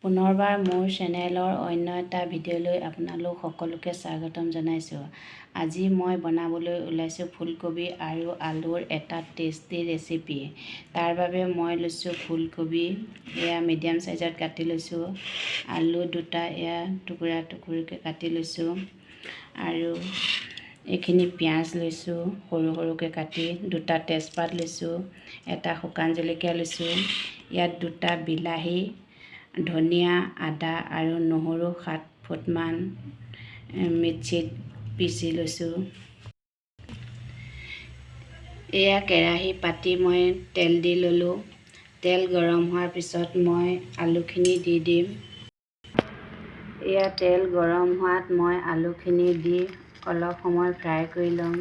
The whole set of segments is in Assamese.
পুনৰবাৰ মোৰ চেনেলৰ অন্য এটা ভিডিঅ'লৈ আপোনালোক সকলোকে স্বাগতম জনাইছোঁ। আজি মই বনাবলৈ ওলাইছোঁ ফুলকবি আৰু আলুৰ এটা টেষ্টি ৰেচিপি। তাৰ বাবে মই লৈছোঁ ফুলকবি, এয়া মিডিয়াম চাইজত কাটি লৈছোঁ। আলু দুটা এয়া টুকুৰা টুকুৰিকৈ কাটি লৈছোঁ। আৰু এইখিনি পিঁয়াজ লৈছোঁ সৰু সৰুকৈ কাটি, দুটা তেজপাত লৈছোঁ, এটা শুকান জলকীয়া লৈছোঁ, ইয়াত দুটা বিলাহী, ধনিয়া, আদা আৰু নহৰু 7 ফুটমান মিক্সিত পিচি লৈছোঁ। এয়া কেৰাহী পাতি মই তেল দি ল'লোঁ। তেল গৰম হোৱাৰ পিছত মই আলুখিনি দি দিম। এয়া তেল গৰম হোৱাত মই আলুখিনি দি অলপ সময় ফ্ৰাই কৰি ল'ম।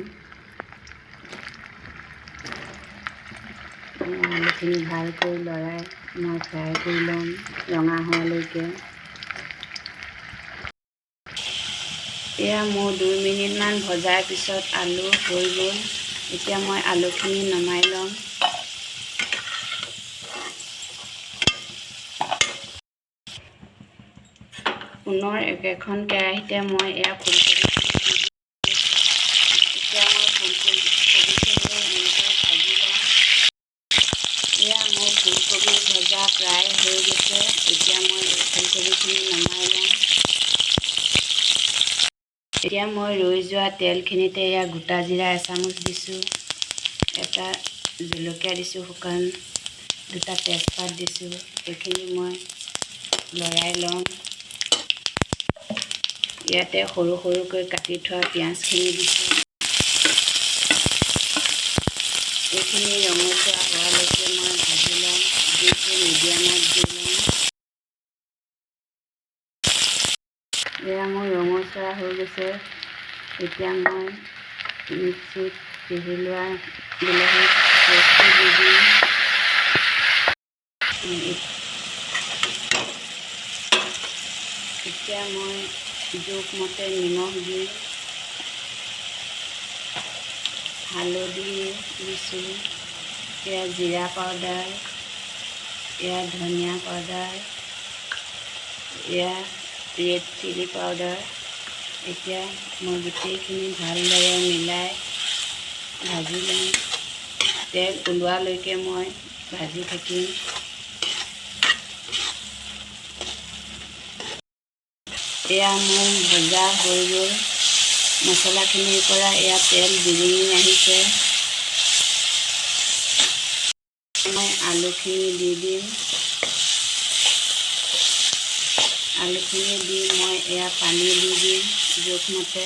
আলুখিনি ভালকৈ লৰাই মই ফ্ৰাই কৰি ল'ম ৰঙা হোৱালৈকে। এয়া মোৰ 2 মিনিটমান ভজাৰ পিছত আলু হৈ গ'ল। এতিয়া মই আলুখিনি নমাই ল'ম। পুনৰ একেখন কেৰাহীতে মই এয়া ফুলকবিখিনি দি দিম। এতিয়া মই ফুলকবিখিনি এনেকৈ ভাজি ল'ম। এয়া মোৰ ফুলকবি ভজা প্ৰায় হৈ গৈছে। এতিয়া মই ফুলকবিখিনি নমাই ল'ম। এতিয়া মই ৰৈ যোৱা তেলখিনিতে এয়া গোটা জিৰা এচামুচ দিছোঁ, এটা জলকীয়া দিছোঁ শুকান, দুটা তেজপাত দিছোঁ। এইখিনি মই লৰাই ল'ম। ইয়াতে সৰু সৰুকৈ কাটি থোৱা পিঁয়াজখিনি দিছোঁ। এইখিনি ৰঙচুৱা হোৱালৈকে মই ভাজি ল'ম। জুইটো মিডিয়ামত দি ল'ম। এয়া মোৰ ৰঙচুৱা হৈ গৈছে। এতিয়া মই মিক্সিত পিহি লোৱা বিলাহী পেষ্টটো দি দিম। এতিয়া মই জোখমতে নিমখ দিম, হালধি দিছোঁ, এয়া জিৰা পাউডাৰ, এয়া ধনিয়া পাউডাৰ, এয়া ৰেড চিলি পাউডাৰ। এতিয়া মই গোটেইখিনি ভালদৰে মিলাই ভাজি ল'ম। তেল ওলোৱালৈকে মই ভাজি থাকিম। এয়া মোৰ ভজা হৈ গ'ল। মছলাখিনিৰ পৰা এয়া তেল বিৰিঙি আহিছে। মই আলুখিনি দি দিম। আলুখিনি দি মই এয়া পানী দি দিম জোখমতে।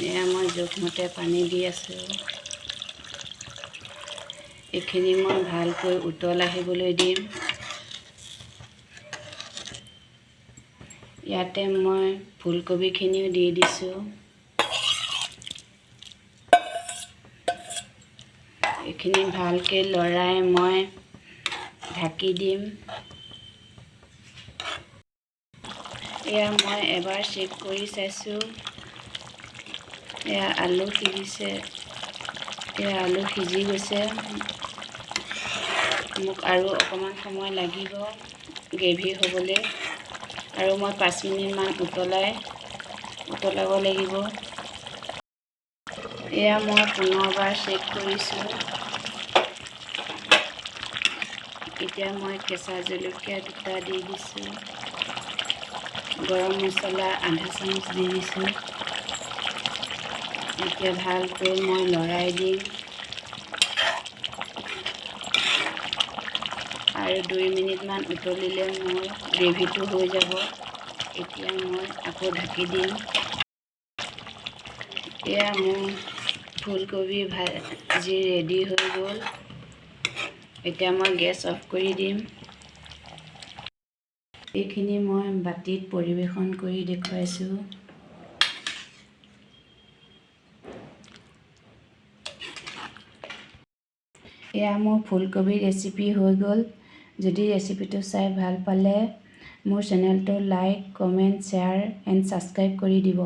এয়া মই জোখমতে পানী দি আছোঁ। এইখিনি মই ভালকৈ উতল আহিবলৈ দিম। ইয়াতে মই ফুলকবিখিনিও দি দিছোঁ। এইখিনি ভালকৈ লৰাই মই ঢাকি দিম। এয়া মই এবাৰ চেক কৰি চাইছোঁ। এয়া আলু সিজিছে, এয়া আলু সিজি গৈছে। মোক আৰু অকণমান সময় লাগিব গ্ৰেভি হ'বলৈ। আৰু মই 5 মিনিটমান উতলাব লাগিব। এয়া মই পুনৰবাৰ চেক কৰিছোঁ। এতিয়া মই কেঁচা জলকীয়া দুটা দি দিছোঁ, গৰম মছলা আধা চামুচ দি দিছোঁ। এতিয়া ভালকৈ মই লৰাই দিম আৰু 2 মিনিটমান উতলিলে মোৰ গ্ৰেভিটো হৈ যাব। এতিয়া মই আকৌ ঢাকি দিম। এয়া মোৰ ফুলকবি ভাজি ৰেডি হৈ গ'ল। এতিয়া মই গেছ অফ কৰি দিম। এইখিনি মই বাতিত পৰিৱেশন কৰি দেখুৱাইছোঁ। এয়া মোৰ ফুলকবি ৰেচিপি হৈ গ'ল। যদি ৰেচিপিটো চাই ভাল পালে মোৰ চেনেলটো like, comment, share and subscribe কৰি দিব।